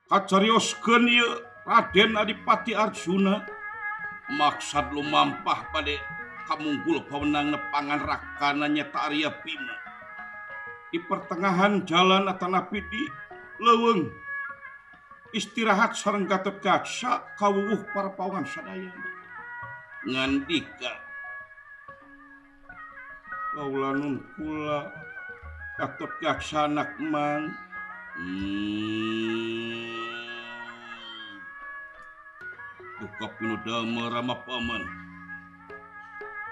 Kacarioskeun ieu Raden Adipati Arjuna maksad lumampah bade kamunggul pawenang nepangan rakana nyata Arya Bima. Di pertengahan jalan atanapi di leuweung istirahat sareng Gatotkaca kawuwuh para pawongan sadayana. Ngandika kaula nun kula Gatotkaca anak mang. Duka pinudama Rama paman.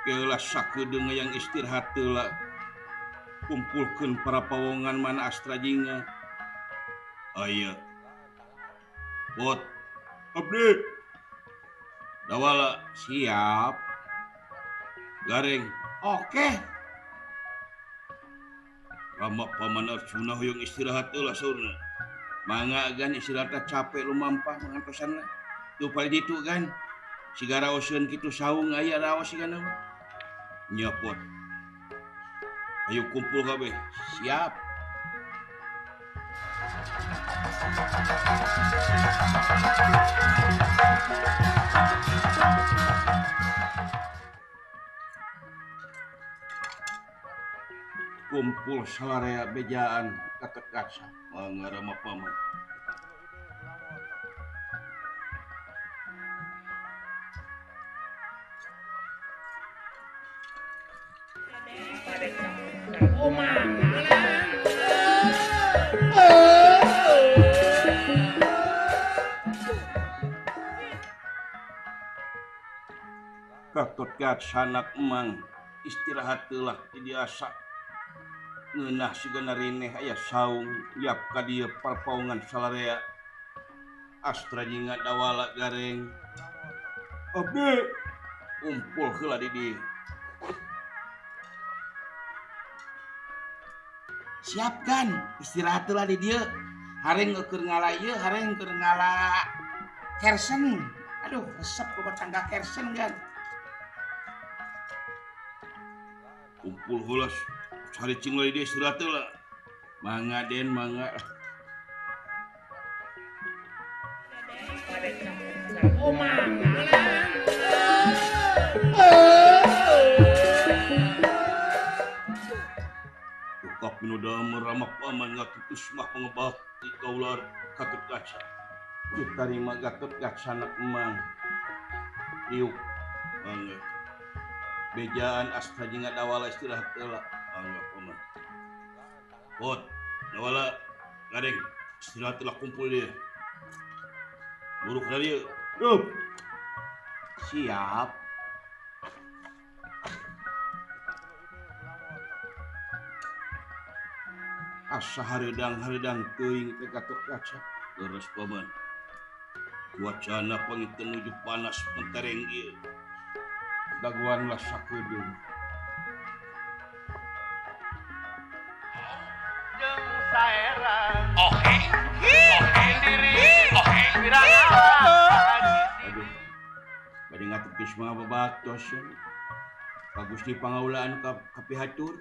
Keula sakedeung yang istirahat heula. Kumpulkeun para pawongan mana astra jinga. Aya. Bot. Abdi. Dawala siap. Gareng. Oke. Rama paman Arjuna hoyong istirahat heula saurna. Mangga gan istirahat capek lumampah mangantosanna. Tuh paling ditu kan. Siga raoseun kitu saung aya raos sigana mah. Nya pot. Ayo kumpul kabeh. Siap. Kumpul salarea bejaan Gatotkaca mangga Rama paman. Gatotkaca anak emang istirahat heula ti diasa. Ngeunah sigana rineh aya saung yap ka dieu parpaungan salarea. Astra jinga dawala gareng. Abdi kumpul heula di dieu. Siap kan istirahat heula di dieu. Hareng keur ngala ieu, hareng keur ngala kersen. Aduh, resep loba tangga kersen kan. Kumpul heula cari cing di dieu istirahat heula. Mangga Den, mangga. Duka pinudama Rama paman ngatutus mah pangebakti kaula Gatotkaca. Ditarima Gatotkaca anak emang. Diuk mangga. Bejaan astra jeung dawala istirahat heula. Mangga paman. Bot, dawala gareng istirahat heula kumpul dieu. Buruk dari dieu. Dup. Siap. Asa hareudang-hareudang teuing teh Gatotkaca. Leres paman. Cuacana panginten nuju panas mentereng ieu. Daguan lah sakedeung. Jeung saerang. Oke. Oke diri. Oke. Aduh. Bade ngaturkeun semua babaktos ya. Ka Gusti Pangaulaan kapihatur.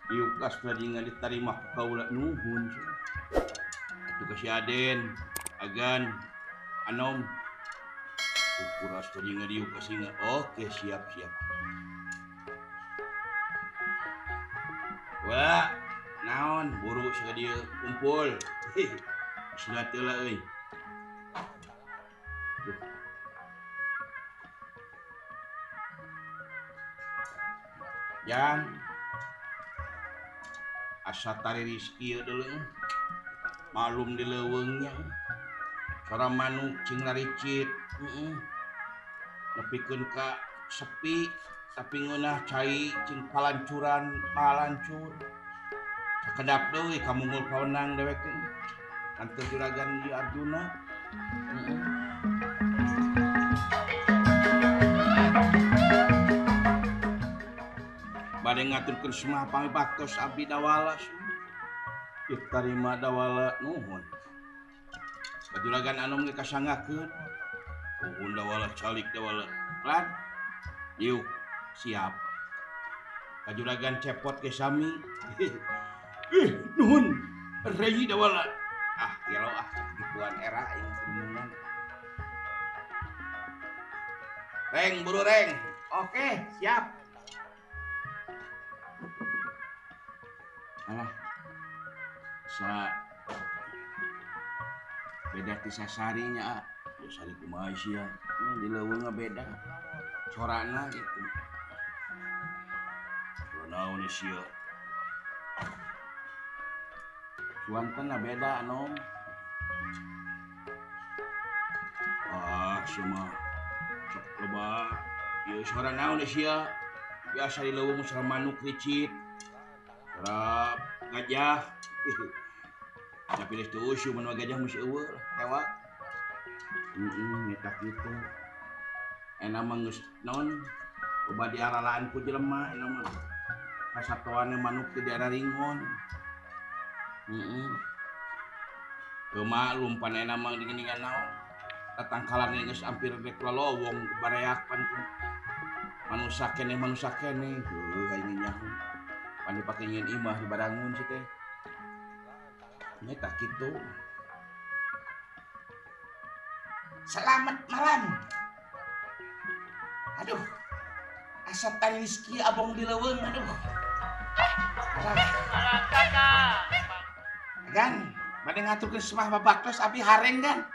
Diuk astra jinga ditarima ku kaula nuhun. Atuh ka si Aden, Agan, Anom. Ukur astra jinga diuk ka singa. Oke, siap, siap. Wah, naon buru sia dieu kumpul. Istirahat heula euy. Duh. Jang asa tariris ieu deuleu. Malum di leuweungnya. Sora manuk cing laricit. Heeh. Nepikeun ka sepi tapi ngeunah cai cing palancuran palancur. Sakedap deui kamunggul pawenang dewek teh. Kantor juragan ieu Arjuna. Heeh. Bade ngaturkeun semah pangibaktos abdi dawala. Ditarima dawala nuhun. Kajuragan anom ge kasangakeun. Nuhun dawala calik dawala. Lan diuk siap. Kajuragan cepot ge sami. Ih, nuhun. Reyi dawala. Ah, gelo ah gitu. Ditipuan era aing kerumunan. Reng, buru reng. Oke, siap. Alah. Sa beda ti sasarinya, ya sari kumaha sia. Di leuweung beda. Corana gitu. Sora naon sia? Suantena beda nom. Ah, sia mah sok loba. Ieu sora naon sia? Biasa di leuweung sora manuk ricit. Sora gajah. Tapi geus teu usum mun gajah geus eueuh tewa. Heeh, eta kitu. Enak mah geus naon loba diaralaan ku jelema enak mah. Kasatoan manuk di daerah Ringon. Heeh. Teu maklum pan enak mah digeningan naon. Tatangkalan geus hampir rek lolowong bareak pan manusa keneh heuh aing nyaho. Pan dipake nyieun imah di Barangun sih teh. Nya tah kitu. Selamat malam. Aduh. Asa tangis kieu abong di leuweung aduh. Gan, bade ngaturkeun semah babaktos abi hareng gan.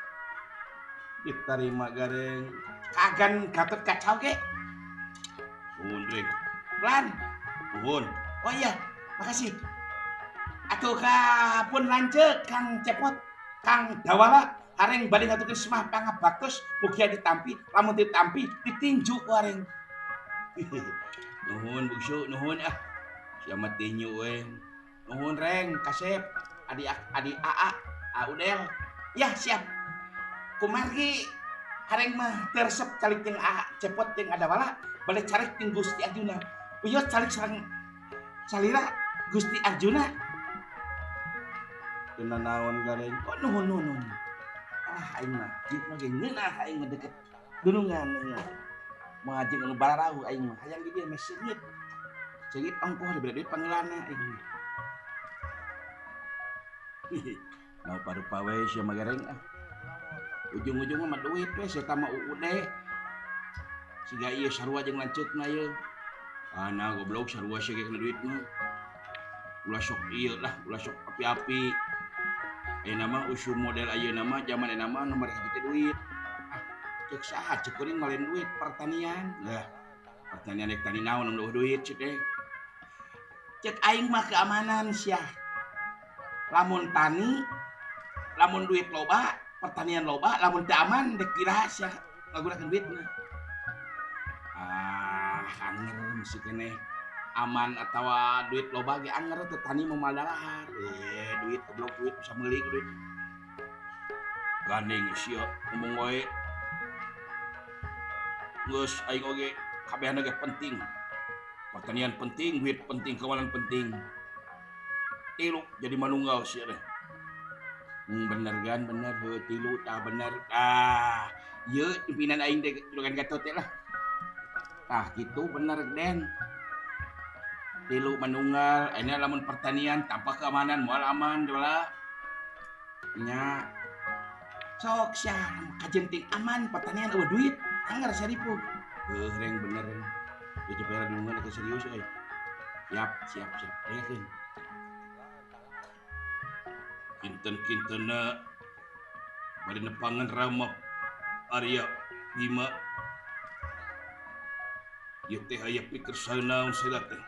Diterima gareng. Kagan Gatot kacau ge. Nuhun reng. Pelan. Nuhun. Oh iya, makasih. Atuh ka pun lanceuk Kang Cepot, Kang Dawala hareng bade ngaturkeun semah pangabaktos mugia ditampi, lamun ditampi ditinju ku hareng. Nuhun bungsu, nuhun ah. Sia mah tinju we. Nuhun reng, kasep, adi adi aa, a Udel. Ya siap. Kumargi hareng mah teu resep calik jeung A Cepot jeung Adawala, bade calik jeung Gusti Arjuna. Uyot calik sareng salira Gusti Arjuna. Teu nanaon gareng. Oh nuhun nuhun nuhun. Ah aing mah ieu mah ge ngeunah aing mah deket gunungan aing mah. Moal jeung anu bararauh aing mah hayang di dieu meh seungit. Seungit ongkoh dibere duit pangeulana aing mah. Nah parupa we sia mah gareng ah. Ujung-ujungna mah duit we sia mah UUD. Siga ieu sarua jeung lanceukna ieu. Ana goblok sarua sia ge kana duit mah. Ulah sok ieu lah, ulah sok api-api. Ayeuna mah usum model ayeuna mah zaman ayeuna mah nomor hiji teh duit. Ah, ceuk saha ceuk kuring mah lain duit pertanian. Lah, pertanian rek tani naon mun eueuh duit ceuk teh. Ceuk aing mah keamanan sia. Lamun tani, lamun duit loba, pertanian loba, lamun teu aman dek kira sia ngagunakeun duitna. Ah, anger mesti keneh. Aman atawa duit loba ge anger teh tani mah moal dalahar. Duit goblok duit bisa meuli duit. Gandeng sia ngomong wae. Geus aing oge kabehna ge penting. Pertanian penting, duit penting, keamanan penting. Tilu jadi manunggal sia teh. Bener gan, bener heuh tilu tah bener. Ah, ieu pimpinan aing teh juragan Gatot teh lah. Tah kitu bener Den. Tilu manunggal, ayeuna lamun pertanian tanpa keamanan moal aman dola. Nya. Sok sia kajen ting aman pertanian eueuh duit, anggar seribu. Heuh reng bener reng. Ieu teh dunungan teh serius euy. Siap, siap, siap. Dengekeun. Kinten-kintenna bade nepangan Rama Arya Bima. Ieu teh aya pikir naon sila teh.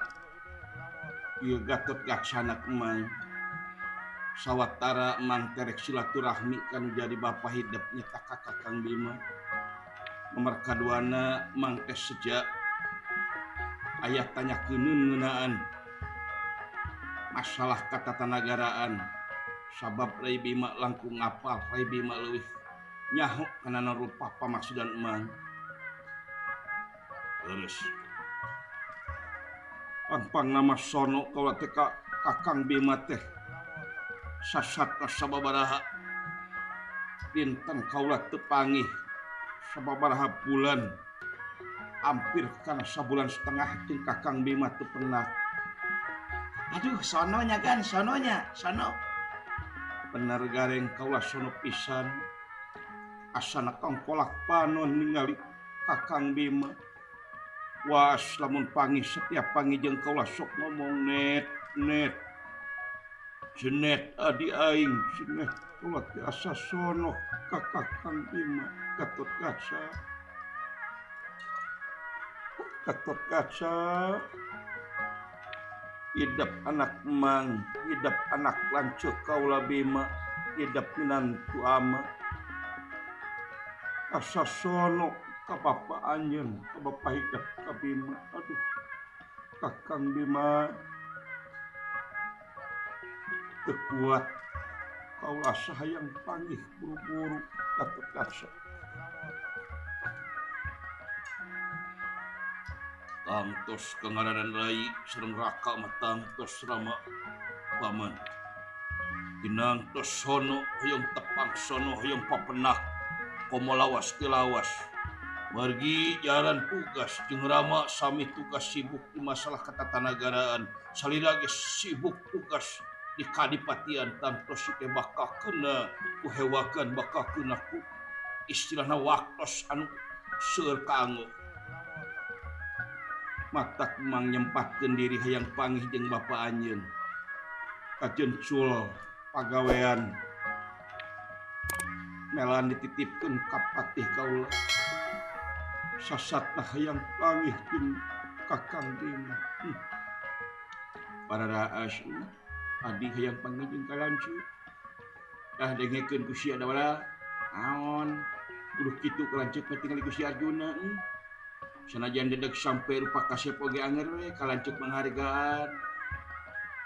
Ieu Gatot Gaksana emang. Sawatara emang terek silaturahmi kan jadi bapa hidupnya ta ka Kakang Bima. Nomor kaduana mang teh sejak aya tanyakeun ngeunaan masalah katatanegaraan. Sabab Rai Bima langkung ngapal, Rai Bima leuwih nyaho kana rupa pamaksudan emang. Terus pangpang nama sono kaula teh ka Kakang Bima teh sasatna sababaraha dinten kaula teu pangih sababaraha bulan hampir kana sabulan setengah jeung Kakang Bima teu pernah. Aduh sononya kan, sononya, sono. Bener gareng kaula sono pisan. Asana kongkolak panon ningali Kakang Bima. Was lamun panggih setiap panggih jeung kaula sok ngomong net net. Jenet adi aing jenet kaula teh asa sono ka Kakang Bima Gatot Kaca. Gatot Kaca. Idap anak mang, idap anak lanceuk kaula Bima, idap minantu ama. Asa sono ka bapa anjeun, ka bapa hidep ka Bima. Aduh, Kakang Bima teu kuat kaula hayang panggih buru-buru Gatot Kaca. Tangtos kangaranan rai sareng raka mah tangtos rama paman. Ginangtos sono hoyong tepang sono hoyong papenak komo lawas teu lawas. Margi jalan tugas jeung rama sami tugas sibuk di masalah ketatanegaraan. Salira ge sibuk tugas di kadipatian tangtos teh bakal kena ku hewakan bakal kena ku istilahna waktos anu seueur kaanggo. Matak mang nyempatkeun diri hayang panggih jeung bapa anjeun. Kajencul pagawean melan dititipkeun ka patih kaula. Sasatna hayang panggih jeung Kakang Bima. Pararaas adi hayang panggih jeung kalanceuk. Tah dengekeun ku sia da naon kudu kitu kalanceuk mah tingali Gusti Arjuna. Sanajan dedeg sampai rupa kasep oge anger we kalanceuk manghargaan.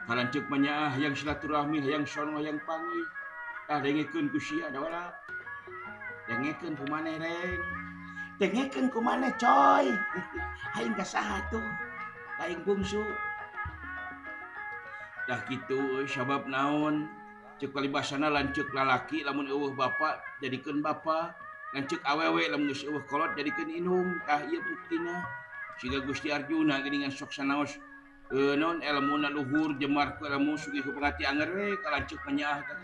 Kalanceuk mah nyaah hayang silaturahmi, hayang sono, hayang panggih. Tah dengekeun ku sia da wala. Dengekeun ku maneh reng. Dengekeun ku maneh coy. Aing ka saha tuh? Aing bungsu. Dah kitu euy sabab naon? Ceuk palibasana lanceuk lalaki lamun eueuh bapa jadikeun bapa. Lanceuk awewe lamun geus eueuh kolot jadikeun indung. Tah ieu buktina. Siga Gusti Arjuna geuningan sok sanaos naon elmuna luhur jemar ku elmu sugih ku pangati anger we ka lanceuk mah nyaah ka.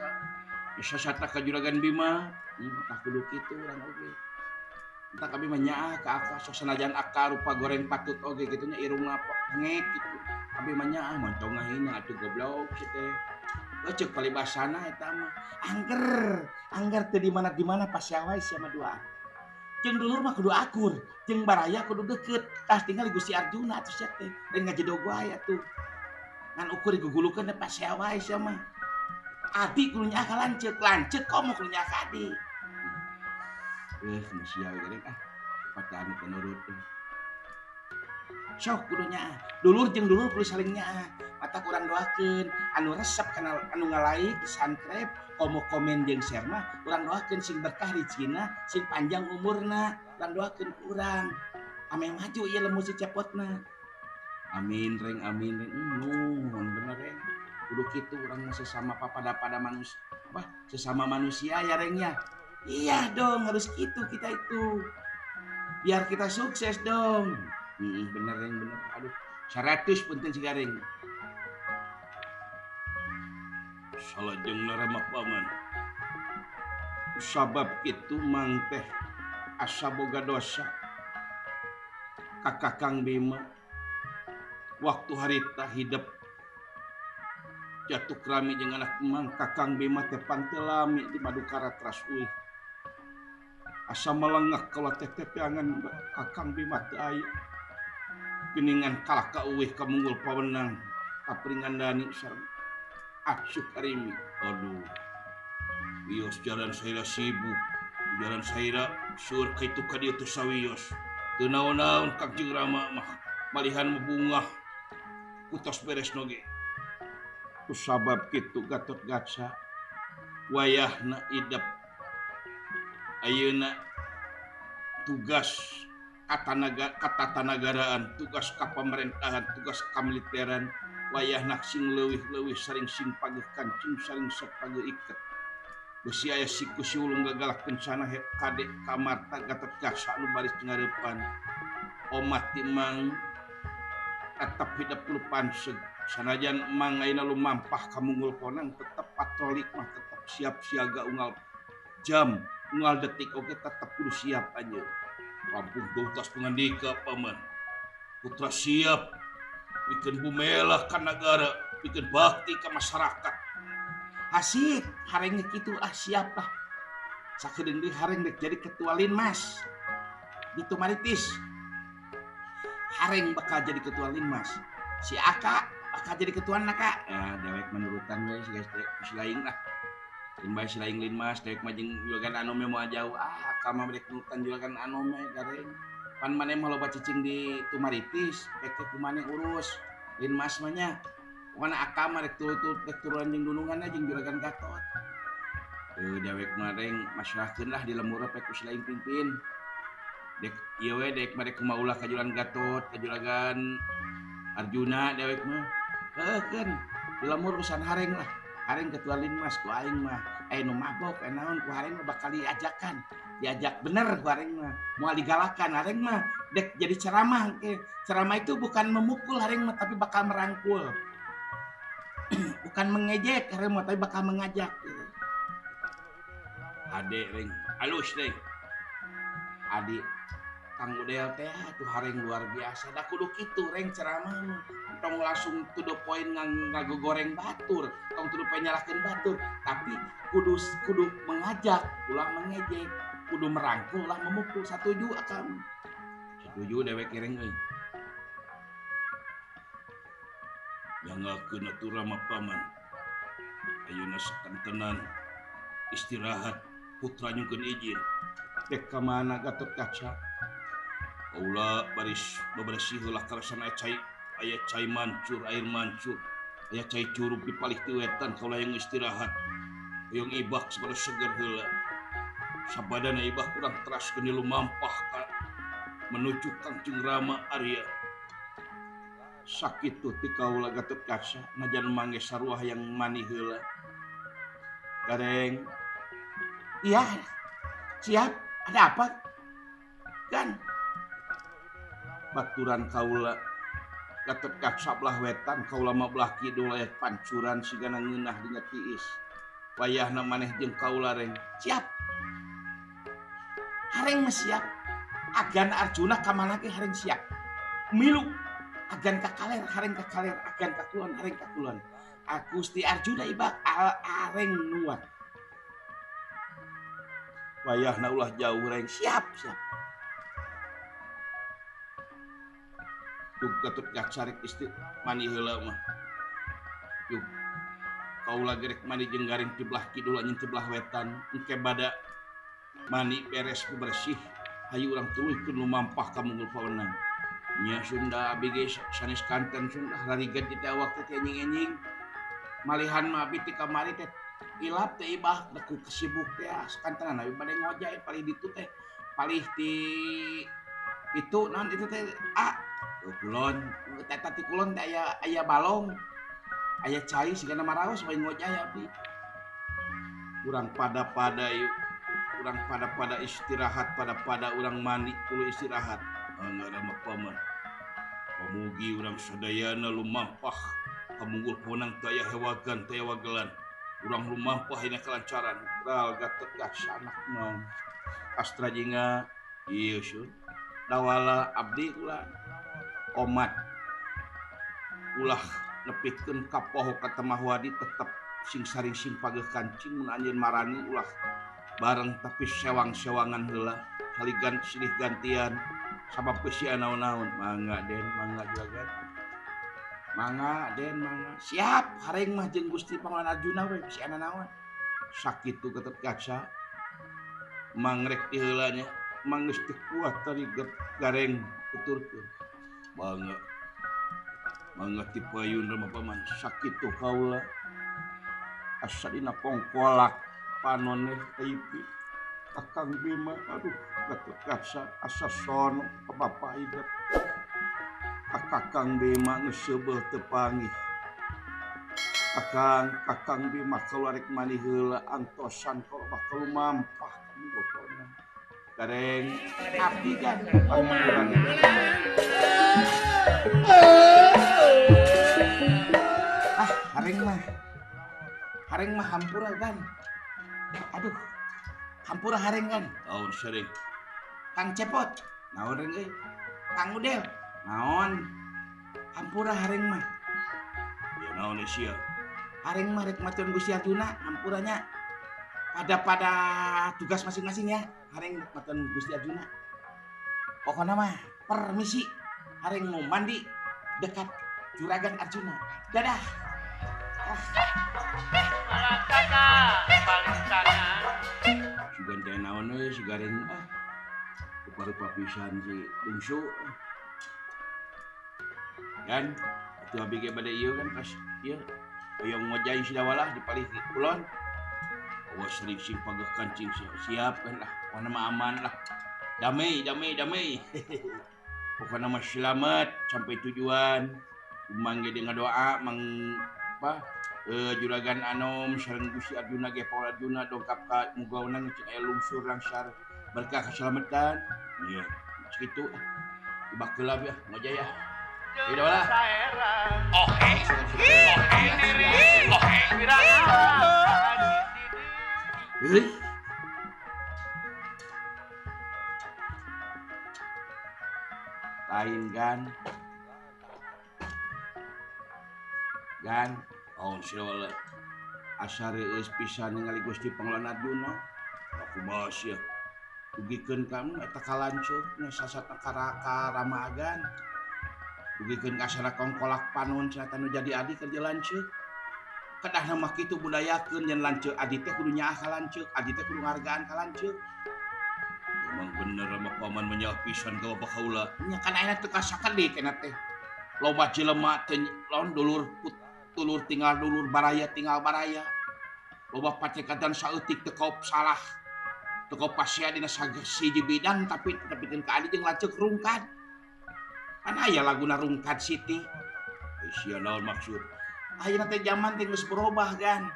Sasata ka Juragan Bima. Tah kudu kitu urang oge. Entah kami mah nyaah ka aka sok sanajan aka rupa goreng patut oge kitu nya irungna pengek kitu. Abi mah nyaah montong ngahina atuh goblok kieu teh. Ceuk palibasana eta mah angger angger teu di mana-dimana pasea wae sia mah duaan. Jeung dulur mah kudu akur, jeung baraya kudu deukeut. Tah tinggal Gusti Arjuna atuh sia teh, lain ngajedog wae atuh. Ngan ukur digugulukeun teh pasea wae sia mah. Adi kudu nyaah ka lanceuk, lanceuk komo kudu nyaah ka adi. Sia we geuning ah. Pataan teu nurut. Sok kudu nyaah. Dulur jeung dulur kudu saling nyaah. Mata kurang doakeun anu resep kana anu ngalaik, subscribe, komo komen jeung share mah urang doakeun sing berkah rezekina, sing panjang umurna, urang doakeun ku urang. Ame maju ieu lemu si cepotna. Amin reng amin reng. Nuhun bener reng. Kudu kitu urang mah sesama papada-pada manusia, apa sesama manusia ya reng ya. Iya dong harus gitu kita itu. Biar kita sukses dong. Bener reng bener. Aduh, 100 punten si garing. Salajengna rama paman. Sabab kitu mang teh asa boga dosa ka Kakang Bima. Waktu harita hidep jatuh rami jeung anak mang Kakang Bima teh pantelami di Madukara teras euy. Asa melengak kalau teh teteangan Kakang Bima teu aya. Geningan kalah ka eueuh ka munggul pawenang ka Pringgandani sareng Acuk Arimi. Aduh. Wios jalan saira sibuk. Jalan saira seueur ka itu ka dieu teu sawios. Teu naon-naon Kangjeng Rama mah malihan bungah kutos beres noge. Ku sabab kitu Gatot Kaca wayahna idep ayeuna tugas katatanegaraan, tugas kapamerintahan, tugas kamiliteran wayahna sing leuwih-leuwih saring sing pageuh kancing saring sapageuh iket. Besi aya siku siulung gagalak kencana kade kamarta Gatot Kaca nu baris ngarepan. Omat ti mang tetep hidup lu panseg. Sanajan mang ayeuna lumampah ka Munggul Konang tetep patroli mah tetep siap siaga unggal jam unggal detik oge tetep kudu siap anjeun. Rampung tuntas pangandika paman. Putra siap pikeun bumelah ka nagara, pikeun bakti ka masyarakat. Asik, hareng kitu ah siap lah. Sakedeung deui hareng rek jadi ketua Linmas. Di Tumaritis. Hareng bakal jadi ketua Linmas. Si Aka bakal jadi ketua naka. Ah, dewek menurutan we si guys si laing lah. Limbah si laing Linmas dewek mah jeung juragan Anome moal jauh. Ah, Aka mah rek nurutan juragan Anome gareng. Pan maneh mah loba cicing di Tumaritis, rek ku maneh urus Linmas mah nya. Pokona Aka mah rek turut-turut rek turunan jeung dununganna jeung juragan Gatot. Dewek mah reng masrahkeun lah di lembur rek ku si laing pimpin. Dek ieu we dek mah rek kumaha ulah ka juragan Gatot, ka juragan Arjuna dewek mah. Heuh keun di lembur urusan hareng lah. Hareng ketua Linmas ku aing mah. Aya nu mabok aya naon ku hareng mah bakal diajakan. Diajak bener ku hareng mah. Moal digalakan hareng mah dek jadi ceramah engke. Ceramah itu bukan memukul hareng mah tapi bakal merangkul. Bukan mengejek hareng mah tapi bakal mengajak gitu. Ade reng alus reng. Adi Kang Udel teh tuh hareng luar biasa. Da kudu kitu reng ceramah mah. Tong langsung to the point ngagogoreng batur, tong to the point nyalahkeun batur, tapi kudu mengajak, ulah mengejek, kudu merangkul, ulah memukul. Satuju akang. Satuju dewek reng euy. Nyangakeun atuh rama paman. Ayeuna sakantenan istirahat putra nyungkeun izin. Dek ka mana Gatot Kaca? Kaula baris bebersih heula karasana cai aya cai mancur air mancur aya cai curug di palih ti wetan kaula yang istirahat hoyong ibak sabada seger heula sabadana ibak kurang teras geuni lumampah ka menuju Kangjeng Rama Arya. Sakitu ti kaula Gatot Kaca najan mangge sarua hayang mani heula gareng. Iya siap, ada apa kan baturan kaula Gatot Kaca belah wetan kaula mah belah kidul aya pancuran sigana ngeunah dina tiis wayahna maneh jeung kaula reng siap hareng mah siap agan Arjuna ka mana ge hareng siap milu agan ka kaler hareng ka kaler agan ka kulon hareng ka kulon Gusti Arjuna ibak areng nuat wayahna ulah jauh reng siap siap. Yuk Gatot Kaca rek isti mani heula mah. Yuk kaula gerek mani jeung garing ti belah kidul anjeun ti belah wetan engke bada mani beres bersih hayu urang tuluhkeun lumampah ka Munggul Pawenang. Nya Sunda abi ge sanes kanten Sunda rariget di teh awak teh enjing-enjing. Malihan mah abi ti kamari teh ilap teh ibah da ku kesibuk teh sakantenan abi bade ngojay palih ditu teh palih ti itu naon itu teh a kulon eta ti kulon teh aya balong aya cai sigana maraos bae ngojay abdi. Urang pada-pada yuk urang pada-pada istirahat pada-pada urang mandi kudu istirahat. Mangga rama paman. Pamugi urang sadayana lumampah ka Munggul Pawenang teu aya hewagan teu aya wagelan. Urang lumampah dina kelancaran. Ral Gatot Kaca anak mah. Astra jinga ieu sun. Dawala abdi ulah omat ulah nepikeun ka poho ka Temahwadi tetep sing saring sing pageuh kancing mun anjeun marani ulah bareng tapi sewang-sewangan heula saligan silih gantian sabab geus naon-naon mangga den mangga juragan mangga den mangga siap hareng mah jeung Gusti Pangeran Arjuna we bisi ana naon sakitu Gatot Kaca mangrek di heula nya manggeus teu kuat tadi gareng tuturkeun mangga mangga ti payun rama paman sakitu kaula asa dina pongkolak panon teh Kakang Bima aduh Gatot Kaca asa sono ka bapa hidup Kakang Bima geus seubeuh teu panggih Kakang Bima kaula rek mani heula antosan kaula bakal lumampah ka Munggul Pawenang gareng abdi kan panguran. Ah hareng mah hampura kan. Aduh. Hampura hareng kan. Naon sering? Kang Cepot. Naon reng euy? Kang Udel. Naon? Hampura hareng mah. Ya naon sia? Hareng mah rek matuan Gusti Arjuna, hampuranya. Pada tugas masing-masing ya. Hareng matuan Gusti Arjuna. Pokoknya mah permisi. Hareng mau mandi dekat Juragan Arjuna. Dadah. Sugan teh naon euy si gareng ah. Rupa-rupa pisan si bungsu. Kan atuh abi ge bade ieu kan pas ieu hoyong ngojay si dawalah di palih kulon. Awas sering sing pageh kancing siap kan lah. Pokona mah aman lah. Damai damai damai. Pokona mah selamat sampai tujuan. Kumang ge ngadoa mang apa Juragan Anom sareng Gusti Arjuna ge Paul Arjuna dongkap ka muga unang cing aya lungsur langsar berkah keselamatan. Iya, sakitu. Dibakeula ya, ngojay ya. Ieu lah. Oke. Euy. Lain kan. Gan, oh sia asa reueus pisan ningali Gusti Panglon Arjuna. Kumaha sia? Dugikeun kamu eta kalanceuk nya sasatna karamagan. Dugikeun ka asana kongkolak panon cenah nu jadi adi keur lanceuk. Kedahna mah kitu budayakeun yen lanceuk adi teh kudu nyaah ka lanceuk, adi teh kudu ngahargaan ka lanceuk. Memang bener mah paman menyaah pisan ka bapak kaula. Nya kan ayeuna teu kasakedik cenah teh. Loba jelema teh lawan dulur dulur tinggal dulur baraya tinggal baraya. Loba pacekatan saeutik teu kaop salah. Teu kaop pasea dina sahiji bidang tapi tepikeun ka adi jeung lanceuk rungkad. Kan aya laguna rungkad Siti. Sia naon maksud? Ayeuna teh zaman teh geus berubah gan.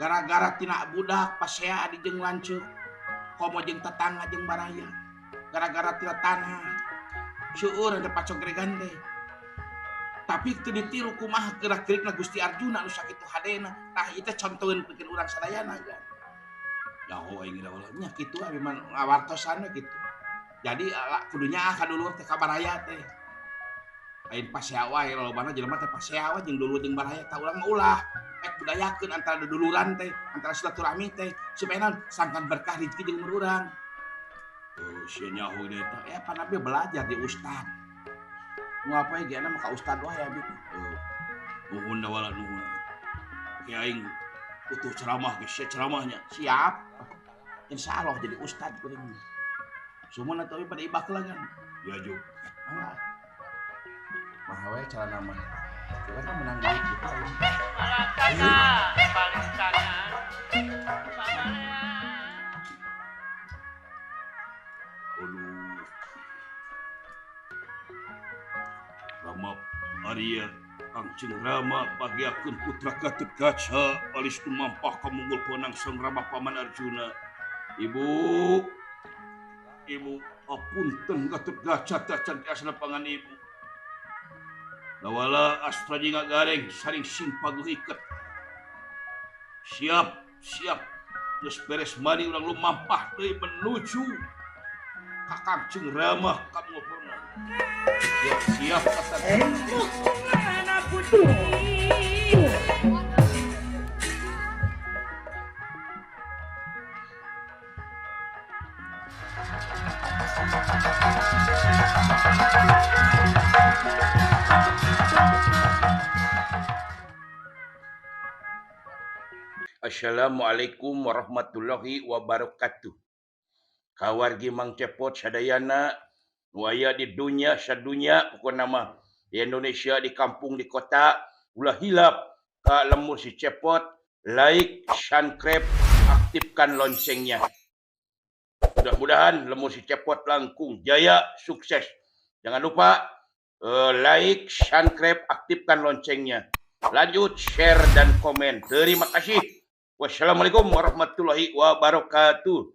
Gara-gara tina budak pasea adi jeung lanceuk. Komo jeung tetangga jeung baraya. Gara-gara tina tanah. Seueur ada pacogregan teh. Tapi teu ditiru kumaha gerak-gerikna Gusti Arjuna nu sakitu hadena. Tah ieu teh contoheun pikeun urang sadayana gan. Nyaho aing geura nya kitu abi mah ngawartosan we kitu. Jadi kudu nyaah ka dulur teh ka baraya teh. Lain pasea wae lolobana jelema teh pasea wae jeung dulur jeung baraya tah urang mah ulah. Rek budayakeun antara duduluran teh, antara silaturahmi teh supaya naon sangkan berkah rezeki jeung umur urang. Oh sia nyaho deui teh. Ya pan abi belajar di ustad. Ngapain ge mah ka ustad wae abi teh. Nuhun dawala nuhun. Ki aing butuh ceramah ge sia ceramahnya. Siap. Insya Allah jadi ustad kuring. Sumuna teh pada ibak lah kan. Ya juk. Mangga. Mah we carana mah. Coba kan menang duit gitu. Aduh. Rama Arya Kangceng Rama bagiakeun putra Gatotkaca alis tumampah ka munggul konang Sang Rama Paman Arjuna. Ibu, ibu apunten Gatotkaca tacan tiasa pangan ibu. Dawala astra jeung gareng saring sing paguh iket. Siap, siap. Geus beres mani urang lumampah deui menuju ka Kangceng Rama ka munggul konang. Siap, siap kata. Assalamualaikum warahmatullahi wabarakatuh. Kawargi Mang Cepot sadayana nu aya di dunya sadunya pokona mah di Indonesia di kampung di kota ulah hilap ka lembur si Cepot, like, subscribe, aktifkan loncengnya. Mudah-mudahan lembur si Cepot langkung jaya sukses. Jangan lupa like, subscribe, aktifkan loncengnya. Lanjut share dan komen. Terima kasih. Wassalamualaikum warahmatullahi wabarakatuh.